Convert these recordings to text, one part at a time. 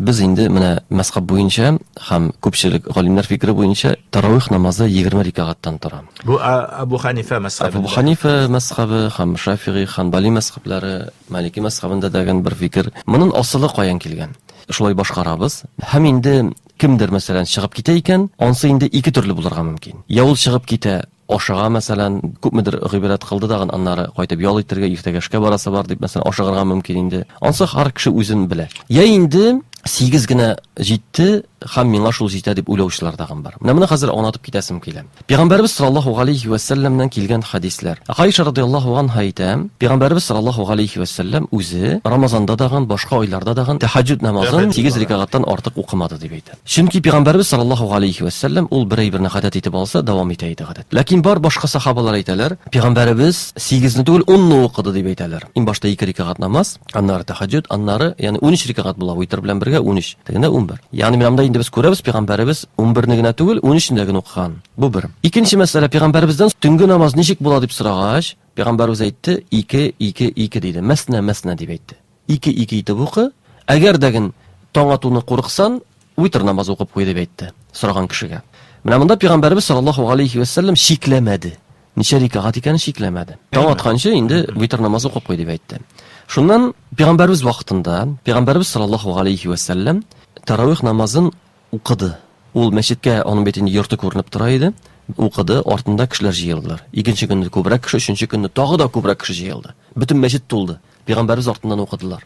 Без инде менә мәзхәб буенча һәм күпчелек галимнәр фикере буенча таравих намазы 20 рикагаттан тора. Бу Абу Ханифа мәзхәбендә. Абу Ханифа мәзхәбе һәм Шафигый, Ханбали мәзхәбләре, Малики мәзхәбендә дәген бер фикер. Монын асылы каян килгән? Шулай башкарабыз. Һәм инде кемдер, мәсәлән, чыгып китә икән, ансы инде ике төрле булырга мөмкин. Я ул чыгып китә, ашыга, мәсәлән, күпмедер гыйбадәт кылды дагын, аннары кайтып ял итәргә, иртәгә эшкә барасы бар дип, мәсәлән, ашыгырга мөмкин инде. Ансы һәр кеше үзен белә. Я инде сигез генә җитте һәм миңа шул җитә дип уйлаучылар дагын бар. Менә моны хәзер аңлатып китәсем килә. Пәйгамбәребез саллаллаһу галәйһи вә сәлләмнән килгән хәдисләр. Гайша радыяллаһу анһа әйтә, Пәйгамбәребез саллаллаһу галәйһи вә сәлләм үзе Рамазанда дагын, башка айларда дагын тәһәҗҗүд намазын сигез рикагаттан артык укымады дип әйтә. Чөнки Пәйгамбәребез саллаллаһу галәйһи вә сәлләм ул бер әйберне гадәт итеп алса, дәвам итә иде гадәт. Ләкин бар башка сахабалар әйтәләр, Пәйгамбәребез сигезне түгел, унны укыды дип әйтәләр. Иң башта ике рикагат намаз, аннары тәһәҗҗүд, аннары, ягъни 13 рикагат була, витр белән бергә 13, тегендә 11. Ягъни менә монда инде без күрәбез, Пәйгамбәребез 11-не генә түгел, 13-не дә генә укыган. Бу бер. Икенче мәсьәлә, Пәйгамбәребездән төнге намаз ничек була дип сорагач, Пәйгамбәребез әйтте, ике, ике, ике диде. Мәснә, мәснә дип әйтте. Ике-ике итеп укы, әгәр дәген таң атуны курыксан, витр намазы укып куй, дип әйтте сораган кешегә. Менә монда пәйгамбәребез саллаллаһу галәйһи вә сәлләм чикләмәде. Ничә рикагать икәнен чикләмәде. Таң атканчы инде витр намазы укып куй, дип әйтте. Шуннан пәйгамбәребез вакытында пәйгамбәребез саллаллаһу галәйһи вә сәлләм таравих намазын укыды. Ул мәчеткә, аның бит инде йорты күренеп тора иде. Укыды, артында кешеләр җыелдылар. Икенче көнне күбрәк кеше, өченче көнне тагы да күбрәк кеше җыелды. Бөтен мәчет тулды. Пәйгамбәребез артыннан укыдылар.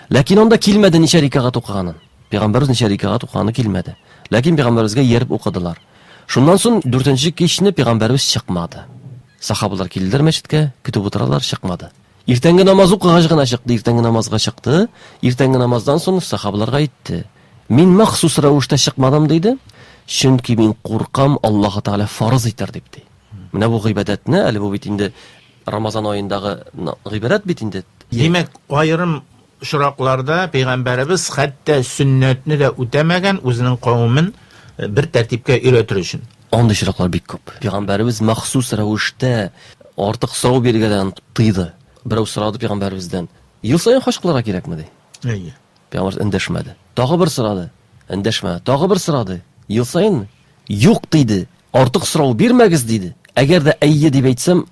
Ләкин анда килмәде ничә рикагать укыганын. Пәйгамбәребез ничә рикагать укыганы килмәде. Ләкин пәйгамбәребезгә ияреп укыдылар. Шуннан соң дүртенче кичне пәйгамбәребез чыкмады. Сахабалар килделәр мәчеткә, көтеп утыралар, чыкмады. Иртәнге намаз укыгач гына чыкты, иртәнге намазга чыкты. Иртәнге намаздан соң сахабаларга әйтте. Мин махсус рәвештә чыкмадым, диде. Чөнки мин куркам, Аллаһы Тәгалә фарыз итәр дип, ди. Менә бу гыйбадәтне, әле бу бит инде Рамазан аендагы гыйбадәт бит инде. Димәк, аерым очракларда пәйгамбәребез хәтта сөннәтне дә үтәмәгән, үзенең кавемен э, бер тәртипкә өйрәтер өчен. Андый очраклар бик күп. Пәйгамбәребез махсус рәвештә артык сорау биргәдән тыйды. Берәү сорады пәйгамбәребездән, ел саен хаҗ кылырга кирәкме ди. Әйе. Пәйгамбәребез эндәшмәде. Тагы бер сорады, эндәшмәде. Тагы бер сорады, ел саенмы? Юк диде. Артык сорау бирмәгез, диде. Әгәр дә әйе дип әйтсәм,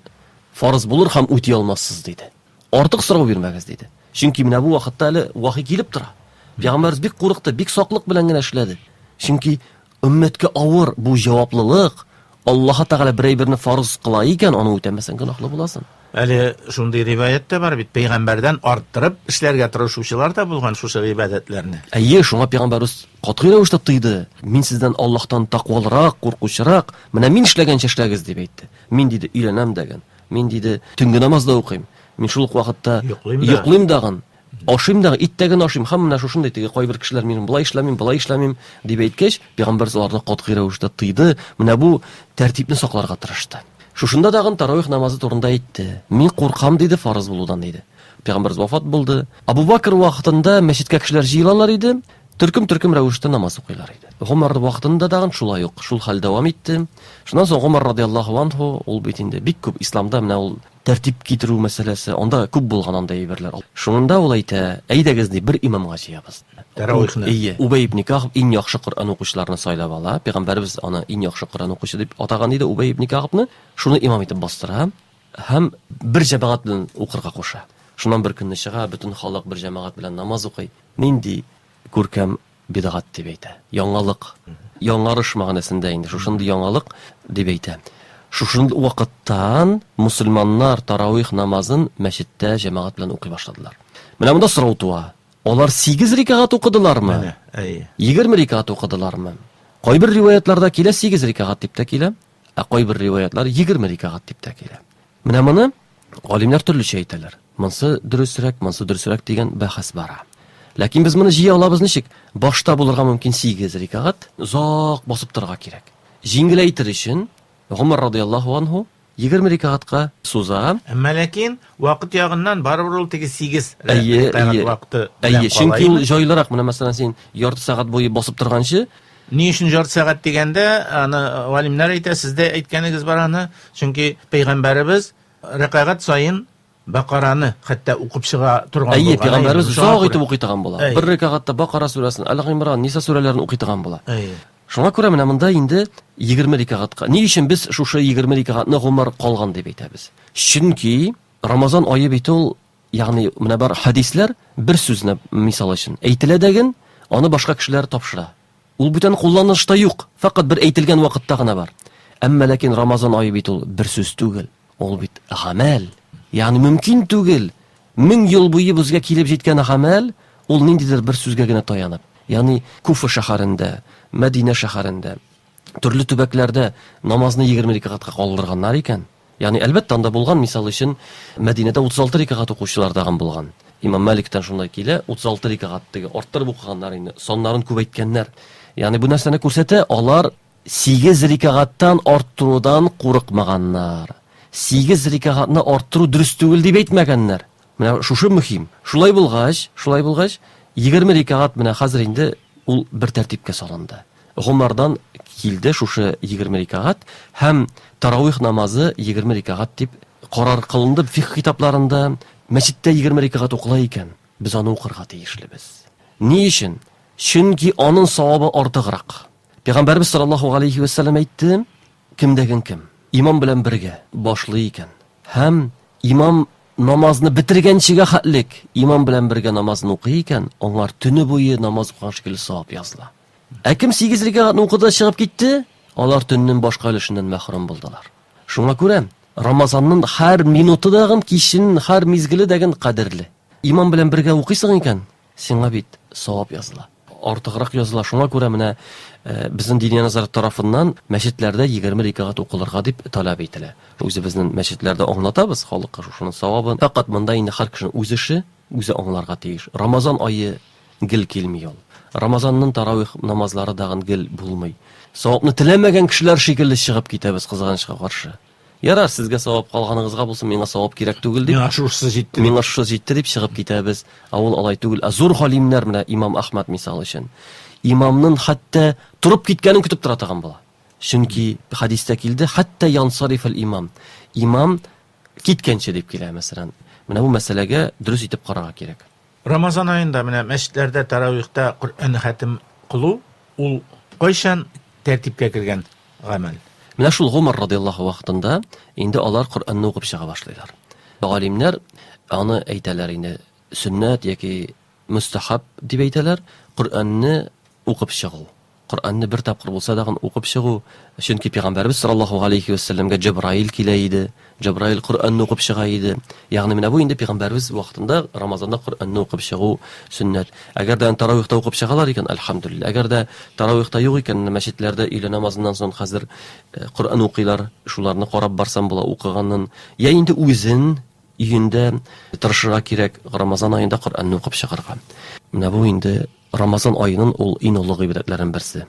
фарыз булыр һәм үти алмассыз, диде. Артык сорау бирмәгез, диде. Чөнки менә бу вакытта әле вахи килеп тора. Пәйгамбәребез бик курыкты, бик саклык белән генә эшләде. Чөнки өммәткә авыр бу җаваплылык. Аллаһы Тәгалә бер әйберне фарыз кыла икән, аны үтәмәсәң гөнаһлы буласың. Әле шундый риваять тә бар бит, пәйгамбәрдән арттырып эшләргә тырышучылар да булган шушы гыйбадәтләрне. Әйе, шуңа пәйгамбәребез катгый рәвештә тыйды. Мин сездән Аллаһтан таквалырак, куркучырак, менә мин эшләгәнчә эшләгез, дип әйтте. Мин, диде, өйләнәм дәген. Мин, диде, төнге намаз да укыйм. Мин шул ук вакытта йоклыйм дагын, ашыйм дагын, ит тә генә ашыйм. Һәм менә шушындый теге кайбер кешеләр мин болай эшләмим, болай эшләмим, дип әйткәч, пәйгамбәребез аларны катгый рәвештә тыйды. Менә бу тәртипне сакларга тырышты. Шушында тагын таравих намазы турында әйтте. Мин куркам, диде, фарыз булудан, диде. Пәйгамбәребез вафат булды. Абу Бакр вакытында мәчеткә кешеләр җыелалар иде, төркем-төркем рәвештә намаз укыйлар иде. Гомар вакытында тагын шулай ук, шул хәл дәвам итте. Шуннан соң Гомар радиаллаһу анһу, ул бит инде бик күп исламда менә ул тәртип китерү мәсьәләсе, анда күп булган андый әйберләр. Шунында ул әйтә, әйдәгез, ди, бер имамга җыябыз. Тәравихны. Әйе. Убәй ибн Кәгъб иң яхшы Коръән укучыларны сайлап ала. Пәйгамбәребез аны иң яхшы Коръән укучы дип атаган иде Убәй ибн Кәгъбны. Шуны имам итеп бастыра һәм бер җәмәгать белән укырга куша. Шуннан бер көнне чыга, бөтен халык бер җәмәгать белән намаз укый. Нинди күркәм бидгать дип әйтә. Яңалык. Яңарыш мәгънәсендә инде шушындый яңалык дип әйтә. Шушындый вакыттан мусульманнар таравих намазын мәчеттә җәмәгать белән укый башладылар. Менә монда сорау туа. Алар 8 рикәгать укыдылармы? Менә, әйе. 20 рикәгать укыдылармы? Кайбер риваятларда килә 8 рикәгать дип тә килә, ә кайбер риваятлар 20 рикәгать дип тә килә. Менә моны галимнәр төрлечә әйтәләр. Монсы дөресрәк, монсы дөресрәк дигән бәхәс бара. Ләкин без моны җыя алабыз ничек? Башта булырга мөмкин 8 рикәгать, озак басып торырга кирәк. Җиңеләйтер өчен Гомар радыяллаһу анһу 20 рикәгатькә суза. Әмма ләкин вакыт ягыннан барыбер ул теге 8 Әйе, рикәгать әйе. вакыты белән Әйе, кала чөнки ул име? җайлырак. Менә мәсәлән, син ярты сәгать буе басып торганчы, Ни өчен жарты сәгать дигәндә, аны галимнәр әйтә, сез дә әйткәнегез бар аны, чөнки пәйгамбәребез рәкәгать саен Бакараны хәтта укып чыга торган булган. Әйе, пәйгамбәребез озак итеп укый торган була. Бер рәкәгатьтә Бакара сүрәсен, Әл-Гыймран, Ниса сүрәләрен укый торган була. Әйе. Шуңа күрә менә монда инде 20 рәкәгатькә. Ни өчен без шушы 20 рәкәгатьне гомер калган дип әйтәбез? Чөнки Рамазан ае бит ул, ягъни менә бар хәдисләр бер сүзне мисал өчен әйтелә дәген, аны башка кешеләр тапшыра. Ул бүтән кулланылышта юк, фәкать бер әйтелгән вакытта гына бар. Әмма ләкин Рамазан ае бит ул бер сүз түгел, ул бит гамәл. Ягъни мөмкин түгел, 1000 ел буе безгә килеп җиткән гамәл, ул ниндидер бер сүзгә генә таянып. Ягъни Куфа шәһәрендә, Мәдинә шәһәрендә, төрле төбәкләрдә намазны 20 рәкәгатькә калдырганнар икән, Ягъни, әлбәттә, анда булган, мисал өчен, Мәдинәдә 36 рәкәгать укучылар тагын булган. Имам Маликтан шундай килә, 36 рәкәгать теге арттырып укыганнар инде, саннарын күбәйткәннәр. Ягъни бу нәрсәне күрсәтә, алар 8 рәкәгатьтән арттырудан курыкмаганнар. 8 рәкәгатьне арттыру дөрес түгел дип әйтмәгәннәр. Менә шушы мөһим. Шулай булгач, шулай булгач, 20 рәкәгать менә хәзер инде ул бер тәртипкә салынды. Гомардан килде шушы 20 рикәгать һәм таравих намазы 20 рикәгать дип карар кылынды фикх китапларында. Мәчеттә 20 рикәгать укыла икән, без аны укырга тиешлебез. Ни өчен? Чөнки аның савабы артыграк. Пәйгамбәрбез саллаллаһу алейхи вә сәлләм әйтте, кемдәген кем имам белән бергә башлый икән һәм имам намазны бетергәнчегә хәтлек имам белән бергә намазын укый икән, аңар төне буе намаз укыган шикелле савап языла. Ә кем 8 рәкәгатьне укыды да чыгып китте, алар төннең башка өлешеннән мәхрүм булдылар. Шуңа күрә Рамазанның һәр минуты дагын, киченең һәр мизгеле дәген кадерле. Имам белән бергә укыйсың икән, сиңа бит савап языла. Артыграк языла. Шуңа күрә менә э, безнең Диния нәзарәте тарафыннан мәчетләрдә 20 рәкәгать укылырга дип таләп ителә. Үзебезнең мәчетләрдә аңлатабыз халыкка шушының савабын. Фәкать монда инде һәр кешенең үз эше, үзе аңларга тиеш. Рамазан ае гел килми ул. Рамазанның таравих намазлары дагын гел булмый. Савапны теләмәгән кешеләр шикелле чыгып китәбез, кызганычка каршы. Ярар, сезгә савап калганыгызга булсын, миңа савап кирәк түгел дип. Миңа шушысы җитте. Миңа шушысы җитте дип чыгып китәбез. Ә ул алай түгел. Ә зур галимнәр, менә имам Әхмәд мисал өчен, имамның хәтта торып киткәнен көтеп тора торган була. Чөнки хәдистә килде, хәтта янсариф имам. Имам киткәнче дип килә, мәсәлән. Менә бу мәсьәләгә дөрес итеп карарга кирәк. Рамазан аенда менә мәчетләрдә таравихта Коръән хәтем кылу ул кайчан тәртипкә кергән гамәл? Менә шул Гомар радыяллаһу вакытында инде алар Коръәнне укып чыга башлыйлар. Галимнәр аны әйтәләр инде сөннәт яки мөстәхәб дип әйтәләр, Коръәнне укып чыгу. Коръәнне бер тапкыр булса дагын укып чыгу, чөнки пәйгамбәребез саллаллаһу галәйһи вә сәлләмгә Җәбраил килә иде, Җәбраил Коръәнне укып чыга иде. Ягъни менә бу инде пәйгамбәребез вакытында Рамазанда Коръәнне укып чыгу сөннәт. Әгәр дә таравихта укып чыгалар икән, әлхәмдүлилләһ. Әгәр дә таравихта юк икән, менә мәчетләрдә өйлә намазыннан соң хәзер э, Коръән укыйлар, шуларны карап барсам була укыганын. Я инде үзен өендә тырышырга кирәк Рамазан аенда Коръәнне укып чыгарга. Менә бу инде Рамазан аенын ул ин олы гыйбадәтләрен берсе.